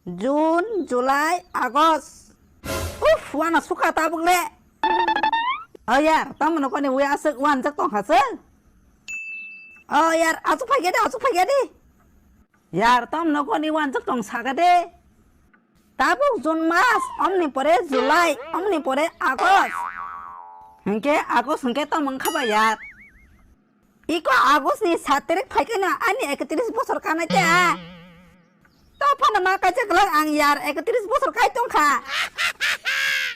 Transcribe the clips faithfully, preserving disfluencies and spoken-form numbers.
June, July, August. Uff, uano sukha tabuk le. O yar, tamno koni wi aswk uanjak tongkha se? O yar, aswk phaikya de, aswk phaikya de. Yar, tamno koni uanjak tong saka de. Tabuk June mas, omni pore July, omni pore August. Hinkhe August hinkhe tamo wngkha ba yar. Iko August ni sat tarik phaikhe no ani ekatris bosor kanai te a. To phano ma kaisa kwlak ang yar ekatris bosor kai tongkha.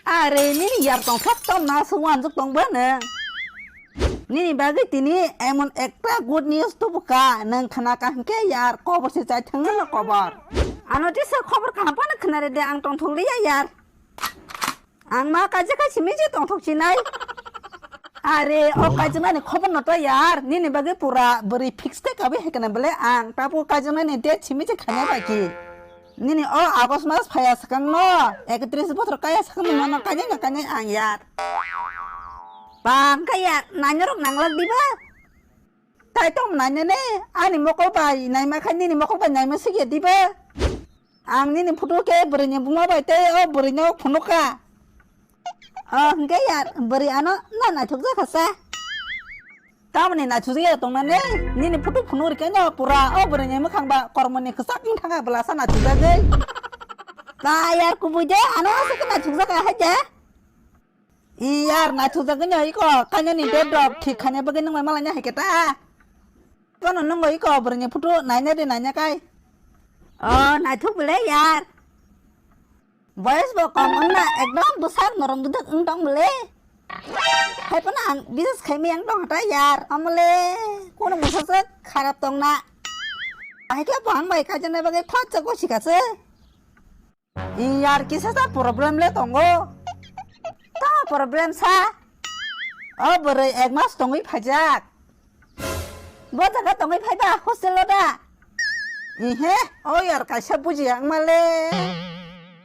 Are nini yar tongthok tom na se uanjak tong ba nwng. Nini bagwi tini emon ekta good news tubu ka nwng khna ka hinkhe yar kobor se chai thangno kobor. Ano tisa khobor kaham phano khna re de ang tongthok liya yar. Ang ma kaijak kai simi je tongthok sinai. Are, o kaijaknani khobor no to yar, nini bagwi pura bwrwi fix te kabi hai kana bele ang, tabu kaijaknani date simi je khanya bai ki. Nini o August mas phaya swkang no, ekatris bothor kaya swkang no, no kanya no kanya ang yar. Bang kaya, nanya rok nanglak diba? Tai tong nainani, ani mokol bai naima khai nini mokol bai naima sikya diba? Ang nini photo khe bwrwini buma bai tei o bwrwino phunukha. O hwnkhe yar, bwrwi ano na naithokjakha sa. Tamoni naithokjakya tongnani, nini photo phunuk rikhe no pura o bwrwini mwkhang ba kormoni kwchak wng thangkha bwlasa naithokjagwi. Ba yar kubui de, ano aswk naithokjakha hai de. I yar, naithokjagwi no iko, kainani date rok thik khaina bagwi nung bai malaina hai khe ta. Bono nungo iko bwrwini photo naina de naina kai. O, naithok bwle yar. Boyes bo kom wngna ekdom bwsak norok bwdwk wng tong bwle. Hai phano ang bisas khai miyang tong hata yar, omole kono bwsajwk kharap tongna. Hai khe bo ang bai kaijaknai bagwi thotjak gosi kha se. Yar kisa ta problem le tongo. Tamo problem sa? O bwrwi ek mas tongwi phaijak. Bo jaga tongwi phaiba hostel o da? Ihe, o yar kaisa bujiya wngma le.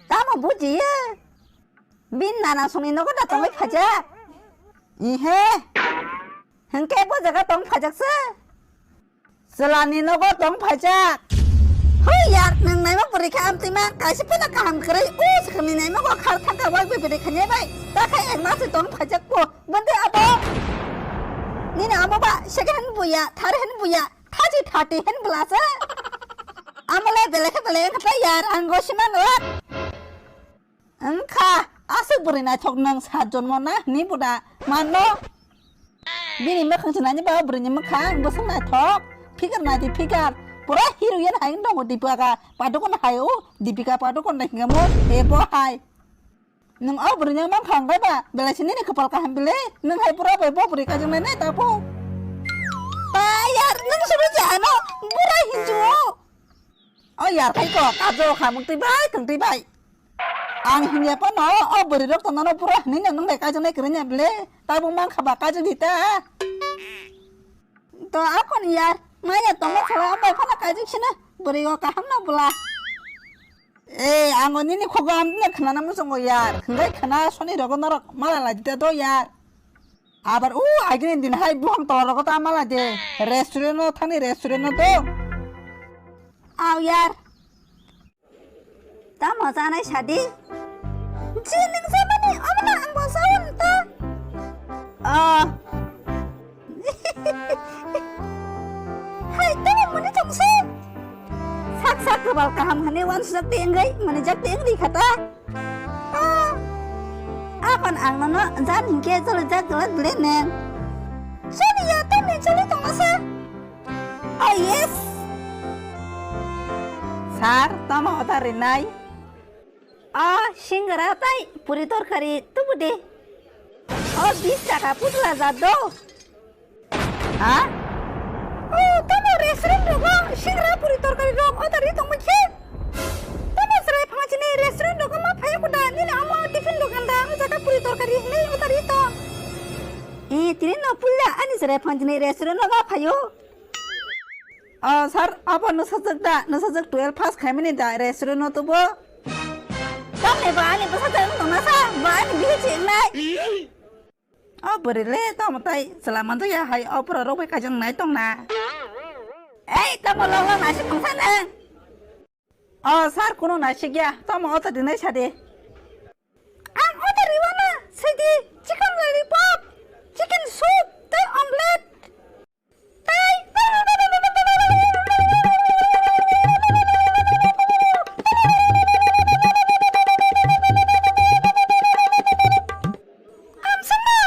Tamo bujiya? Bini nana songni nogo da tongwi phaijak? Ihe. Hwnkhe bo jaga tong phaijak se? Chwlani nogo tong phaijak. Hoi yar, nwng naima bwrwi khe amtwima kaisa phano kaham kwrwi, o swkangni naima go khar thangkha wai bai bwrwi khainai bai. Ta khe ek mas tong phaijak bo. Bwndwi abo. Nini amo ba second hand buya, third hand buya, thachi thirty hand bwlasa. Amo le belai khe belai wngkha yar, ang go sima nwk. Wngkha, aswk bwrwi naithok nwng sat jonmo na hwnwi buda manno. Bini mwkhang se naini ba bwrwini mwkhang bwswk naithok. Figure naidi figure. Pura heroine hai wng tongo Dipika Padukone hai o. Dipika Padukone hai hwnkhe mo ebo hai. Nwng o bwrwini mwkhang bai ba belai se nini kwpal kaham bile. Nwng hai pura bai bo bwrwi kaijaknai nai ta pho. Ba yar nwng se buji ano bwrwi hinju o. O yar khai ko kajo kha mung twi bai thwng twi bai. Ang hinya phano o bwrwi rok to nono pura hinwi no nung bai kaijaknai kwrwngya bwle. Tabuk mang kha ba kaijakdi ta. To akon yar maya tongma sala ambai phano kaijaksina bwrwi o kaham no bwla. Ei ang o nini khugo amtwino khwnana muchungo yar. Hwnkhe khwna soni rogo norok mala lai di ta do yar. Abar o agini din hai buphang tola rogo ta mala de. Restaurant o thani restaurant o do. Aw yar. Tamo chanai sadi? Je nwng jamani omono ang bo saun ta. Oh. Hai tamo muni tongsi. Sak sak kebal kaham hani wan susak tiang gai mani jak tiang di kata. Oh. Akon ang nono jan hingke jole jak jole bile neng. Sani ya tamo jole tongsa. Oh yes. Sir, tamo ota rinai? Ah, singara tai puri torkari tubu de. Oh, bis taka putla jat do. Ha? Oh, tamo restaurant rogo singara puri torkari rok ota ri tongmani khe? Tamo serai phangchini restaurant rogo ma phayo kuda nini amo tiffin dokan da o jaga puri torkari hinwi ota ri tong. Eh, tini no pulla ani serai phangchini restaurant rogo phayo. Oh, sir, abo nwsajwk da? Nwsajwk twelve pass khaimani da restaurant o tubo? Tamni ba ani bwsajwk wng tongna sa, ba ani bihi se wngnai. Oh, bwrwi le tamo tai chwla manjak ya hai, oh, pura rok bai kaijaknai tongna. Ei, tamo lok lok naisik tongsa nwng. O sir, kuno naisikya, tamo order rinai sadi. Ang order riwana sidi chicken lollipop, chicken soup, tei omelette. Tei amsongno.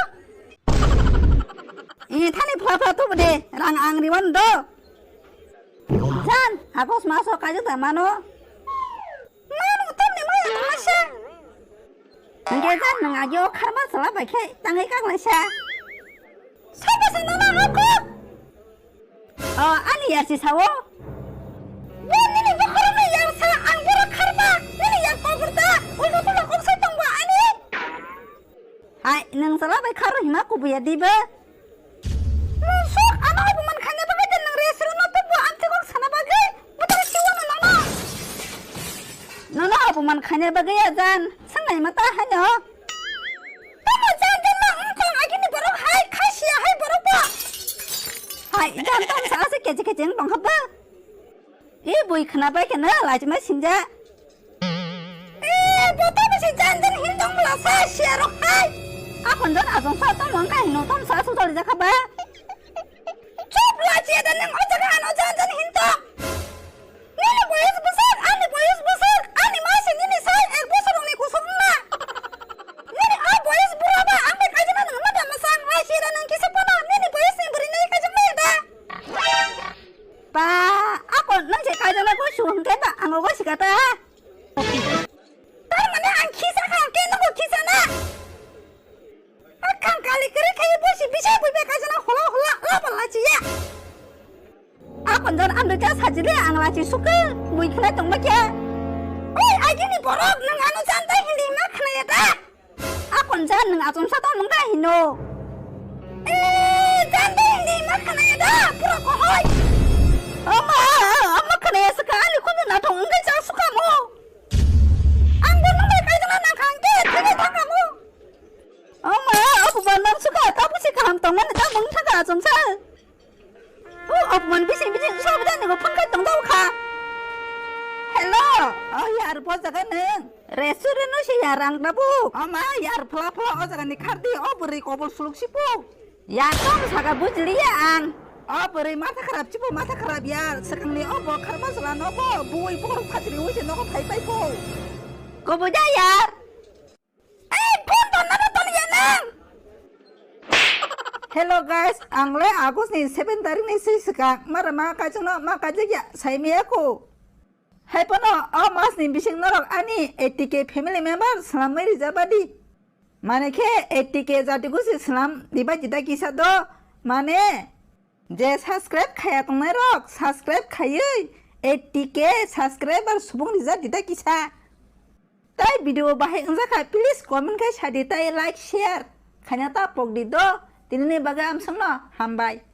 Eh, thani phla phla tubu de, rang ang riwan do. Jan, August maso kaijak da mano. Mano, tamni maya tongma se. Hingke jan nwng agio kharma sala bai khe tangwi kaklaisa. Sabo se nono hako. O, ani yarsi sao. Bo nini bokhorokni yarsa, ang borok kharma, nini yar kobor da, ulta pulo kok sai tongbo ani. Hai, nwng sala bai kharo hima kubuya diba? Musuk, ano oboman khaina bagwi de nwng restaurant-o tubbo amtwi kok sana bagwi? Bwtara siwano nono. Nono oboman khaina bagwi ya jan, swngnai mata haino. Tamo jan jan ma wngkong agini borok hai, kha siya hai borok bo. Hai, jan tamo sa ase kechi kechi wng tongkha ba? E bui khna bai khna lachima sinja. E, bo tamo se jan jan hin tong bwla sa siya rok hai. Akon jan ajong sa tamo wngkha hino tamo sa su joli jakha ba. Chup lachi ada nang o jaga ano jan jan hin tong. Nini boyes bwswk, ani boyes bwswk, ani ma se nini sai ek bosor ni kusuk na. Nini o boyes bura ba ang bai kaijana nang ma da masang lachi ada nang kisa pano nini boyes ni bwrwi nai kaijak maya da. Ba, ako nang se kaijana ko su hwnkhe ba ang ogo sikata. Tar mane ang khisa kha, ke nogo khisa na. Akhang kali kere khaye bosi bisai bui be kaijana hola hola la bala chiya. Ako jar ang ta sajile ang lachi suka, bui khna tongma kya. Oi, agini borok nang ano janta hindi ma khna ya da. Akon jan nwng achomsa tong mungkha hino. Eh, jan de hindi ma khna ya da, pura kohoi. Ama, ama khna ya saka ani khunju nathong wngkha chang suka mo. Ang bo nung bai kaijana nang khang ke, thangwi thangkha mo. Ama, aku bandang suka, tabu si kaham tong mani ta mung thangkha achomsa. O, opman bising bising sob jani bo phangkai tong dao kha. Hello, o yar bo jaga nung. Restaurant no se yar ang tabuk. Ama yar phla phla o jaga ni khardi o bwrwi kobol suluk sipu. Yar tong saka bujliya ang. O bwrwi matha kharap sipu matha kharap yar. Swkang ni o bo kharma sala no bo bui bo khatri wi se nogo phai pai po. Kobo ja yar. Ei, phone tonna no toniya nang? Hello guys, ang le August ni seven tarik ni swi swkang mara ma kaijakno ma kaijakya sai maya kho. Hai pono o mas ni bising norok ani eighty K family member swnamwi rijabadi. Mane khe eighty K jati gusi swnam dibai jida kisa do mane je subscribe khaya tongnai rok subscribe khayui eighty K subscriber subung rija dida kisa. Tai video bahai wngjakha, please comment khai sadi, tai like, share khaina ta pokdi do. Tinini bagwi amsongno hambai.